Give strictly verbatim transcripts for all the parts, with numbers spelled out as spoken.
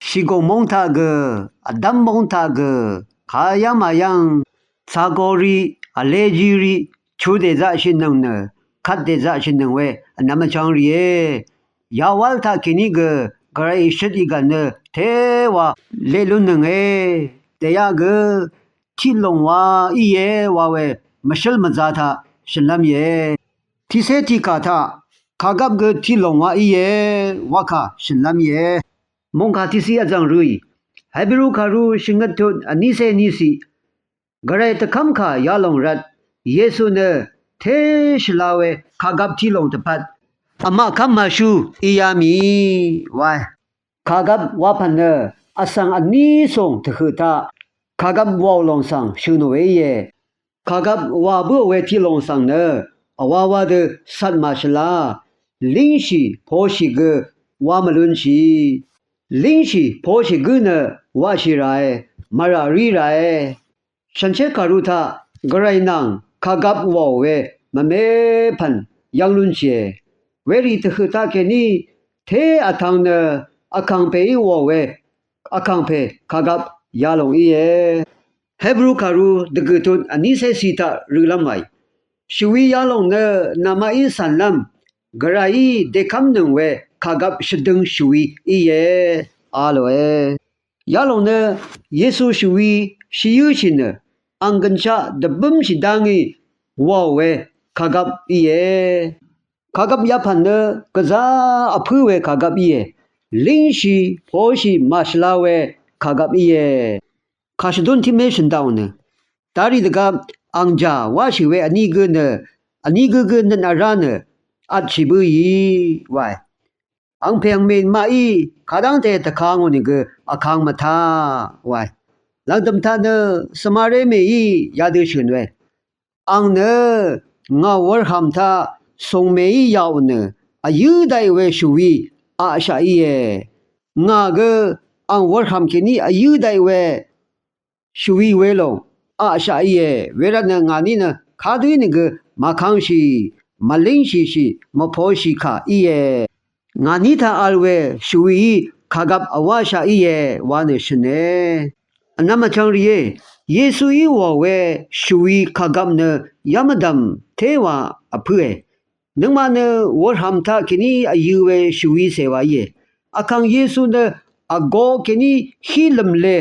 shìgùng móng taq gø̀, vdv́m móng taq gø̀, kayv́ng màyv́ng, cagori, vlejiri, chu dèzaqshìnøng nø, kvt dèzaqshìnøng we, vnvm vchvng rìé. Yawál taq kèní gø̀, gvray ìshøt ìgv̀n nø, téwa, leq lúnnønge. Dèyaq gø̀, tiqlòng wa íe wa we, mvshǿl mvza taq, shø̀nlv́m íe. Tiqcé tiqkà taq, kàgvp gø tiqlòng wa íe, wakà shø̀nlv́m íe. Mòngkà tiqciq vzv̀ng røì, Hebru kàru shvngøt tut vnícé vníciq, gvray dvkv́mkà yalòng rvt, Yesu nø té shvla we kàgvp tiqlòng dvpvt, vmaq kv́m màshú íyá mì wae. Kàgvp wapv̀n nø vsvng vní sùng dvhø̀ taq kàgvp wàò lòng svng shø̀ nò we íe. Kàgvp wà bǿò we tiqlòng svng nø vwawa dø cvt màshvla, língshì poshì gø wa mvlunshì. Língshì poshì gǿ nø waqshì ràe, mvrà rí ràe. Shànshér kàru taq gvray nvng kàgvp wàò we mvme pv̀n yv́ng lúnshìe. Werì dvhø̀ taqkèní té vtvng nø vkàngpèí wàò we vkàngpè kàgvp yalòng íe. Hebru kàru dvgø̀ tut vnícé ciq taq rølv́m waì, shvwi yalòng nø namaqí cv̀nlv́m gvrayí dèkv́mnøng we kàgvp shvdøng shvwi íe a lòe. Yalòng nø Yesu shvwi shvyǿshì nø ang gø̀nshaq dvbǿmshì dá ngí wàò we kàgvp íe. Kàgvp yapv̀n nø gvzá vpǿ we kàgvp íe. Língshì poshì màshvla we kàgvp íe. Kàshvdún tiqmé shø̀n daqò nø, darì dvgvp ang jà wáshì we vní gǿ nø, vní gǿ gǿ nøt vrá nø vtshì bǿì wae. Angpè angmè maqí kadv́ngte dvka ngò nìgø vkang mvtá wae. Lv̀ngdø̀m taq nø Svmaré mèí yadø shø̀n we, ang nø ngà wurhv̀m taq sòngmèí yaqò nø vyǿ daqì we shvwi aqshaq íe. Ngà gø ang wurhv̀m kèní vyǿ daqì we shvwi welòng aqshaq íe. Wervtnø ngàní nø kadø ínìgø màkangshì, mvlíngshìshì, mvposhì kà íe. Ngàní taq vl we shvwií kàgvp vwáshaq íe wa nø shø̀ne. Vnvm vchvng rìé, Yesuí wàò we shvwi kàgvp nø yv́ng mvdv̀m téwa vpǿe. Nøngmaq nø wurhv̀m taq kèní vyø̄ we shvwi cè wa íe. Vkàng Yesu nø vgo kèní hí lø̀mle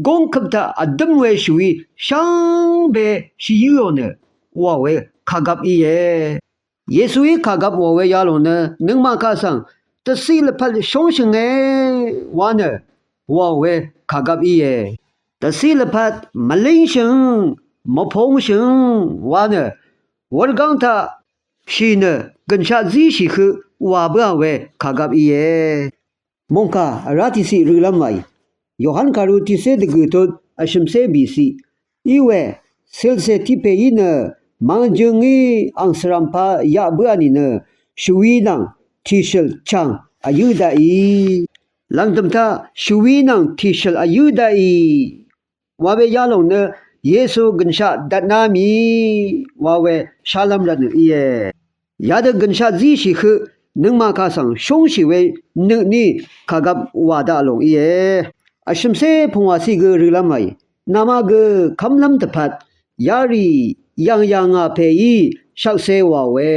góng køp taq vdǿm we shvwi shvngbe shvyǿò nø wàò we kàgvp íe. Yesuí kàgvp wàò we yalòng nø nøngmaq kaq svng dvciq lvpat shóngshø̀nge wa nø wàò we kàgvp íe. Dvciq lvpat mvlíngshø̀ng, mvpongshø̀ng wa nø wurgáng taq shì nø gø̀nshaq zíshì høq wà bǿà we kàgvp íe. Mòngkà vrá tiqciq rølv́m waì, Yohan kàru tiqcé dvgø̀ tut vshø̀mcé bìciq í we, cìlcè tiq pèí nø mvngjøngí ang svràmpa yaq bǿà nìnø shvwi nvng tìshø̀l chàng vyǿ daqì. Lv̀ngdø̀m taq shvwi nvng tìshø̀l vyǿ daqì wa we yalòng nø Yesu gø̀nshaq dvtná mì wa we shálv́m rvtnø íe. Yadø gø̀nshaq zíshì høq nøngmaq kaq svng shóngshì we nø tní kàgvp wà daq lòng íe. Vshø̀mcé pungwàciq gø rølv́m waì, namaq gø kv́mlv́m dvpvt yarì yv̀ngyà ngà pèí shvkse wàòe.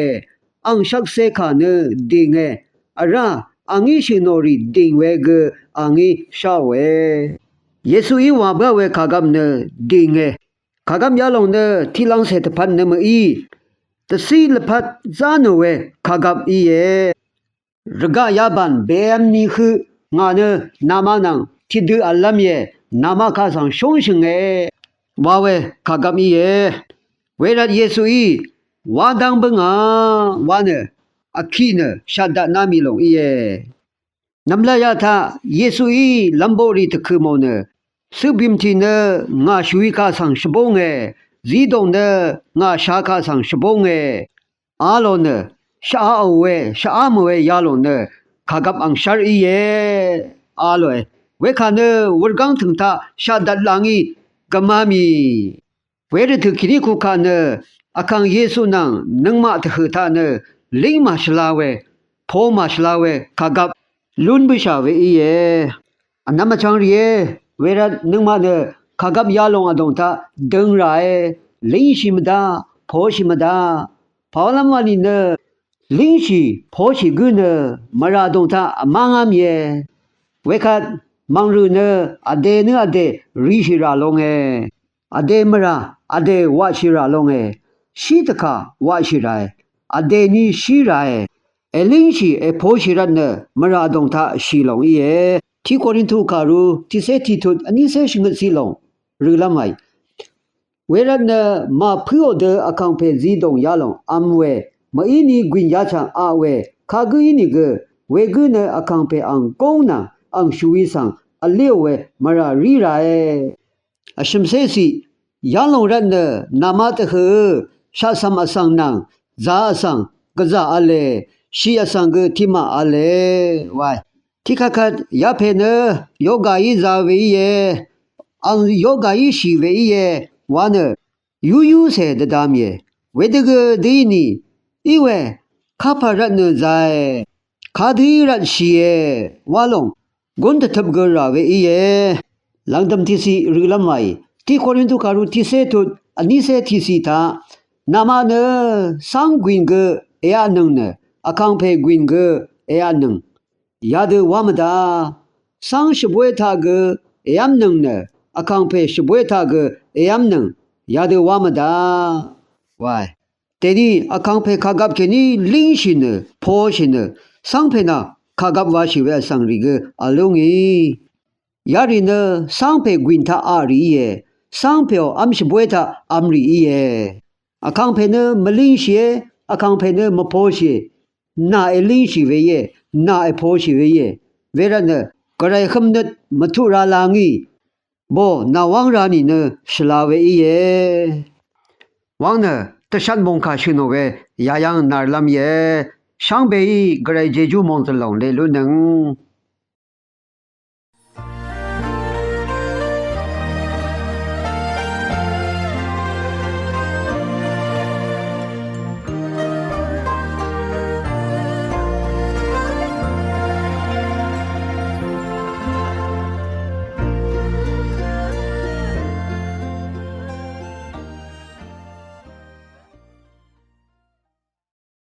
Ang shvkse kà nø dìnge, vrá a ngí shø̀n nò rì dìng we gø a ngí sháòe. Yesuí wà bǿà we kàgvp nø dìnge. Kàgvp yalòng nø tiqlvngcè dvpvt nø mø̀í dvciq lvpat zá nò we kàgvp íe. Rvgaq yabàn bèvm ni høq ngà nø namaq nvng tiqdø v̀llv́m íe, namaq kaq svng shóngshø̀nge wa we kàgvp íe. Wervt Yesuí wa dv́ng bǿngà wa nø vkiq nø shvtdatná mì lòng íe. Nv̀mlat yaq taq Yesuí lv̀mboqrì dvkø̀ mò nø, cøbìmtì nø ngà shvwi kaq svng shvbónge, zidòng nø ngà sha kaq svng shvbónge a lò nø, shvaqà we, shvqá mø̀ we yalòng nø kàgvp angshv́r íe a lòe. Wekà nø wurgáng tø̀ng taq shvtdat la ngí gvmá mì. Wervtø̀ kìní kukaq nø Vkàng Yesu nvng nøngmaq dvhø̀ taq nø líng màshvla we, po màshvla we kàgvp lún bǿshà we íe. vnvm vchvng rìe. Wervt nøngmaq nø kàgvp yalòng vdòng taq døng ràe. Língshì mvdaq, poshì mvdaq. Pàwálv́m wa nìnø língshì poshì gǿ nø mvrà vdòng taq vmá ngá mìe. Wekvt mv̀ngrø̀ nø vdè nø vdè rishì rà longe. Vdè mvrà, vdè waqshì rà longe. Shí dvkà waqshì ràe. Vdè ni shí ràe. Èlíngshì èposhì rvtnø mvrà vdòng taq shì lòng íe. Tiq Korintu kàru tiqcé tiqtut vnícé shvngøt ciq lòng rølv́m waì. Wervtnø màpǿò dø vkàngpè zidòng yalòng vm we mø̀íni gwìn yachv̀ng aq we kagǿ ínìgø wegǿ nø vkàngpè ang góng nvng ang shùwi svng vlíò we mvrà rí ràe. Vshø̀mcé ciq yalòng rvtnø nàmaq dvhø̀ø shaqcv̀m vsvng nvng zā vsvng gvzà v̄le, shì vsvng gø tiqmaq v̄le wae. Tiqkvtkvt yapè nø yogàí zā we íe, ang yogàí shì we íe wa nø yúyúcè dvdv̄m íe. Wedøgø dø íni í we kapà rvtnø zāe, kadø í rvtshìe wa lòng gún dvtøp gø rà we íe. Lv̀ngdø̀m tiqciq rølv́m waì. Tiq Korintu kàru tiqcé tut vnícé tiqciq taq, nàmaq nø cáng gwìn gø èaqnøng nø vkàngpè gwìn gø èaqnøng yadø wá mvdaq. Cáng shvbwé taq gø èv́mnøng nø vkàngpè shvbwé taq gø èv́mnøng yadø wá mvdaq wae. Dèni vkàngpè kàgvp kèní língshì nø poshì nø cv́ngpè nà kàgvp washì we vsvng rì gø vlú ngì. Yarì nø cv́ngpè gwìn taq aq rì íe. Cv́ngpèò v́m shvbwé taq vm rì íe. Vkàngpè nø mvlíngshìe, vkàngpè nø mvposhìe. Nà èlíngshì we íe, nà èposhì we íe. Wervtnø gvray hømnøt mvtuq ra la ngì. Bò nàwáng ra nìnø shvla we íe. Wáng nø dvshat mòngkà shø̀nò we yayv́ng nàrlv́m íe. Shvngbeí gvray jejú mòngzø̀l lòng leq lúnøng.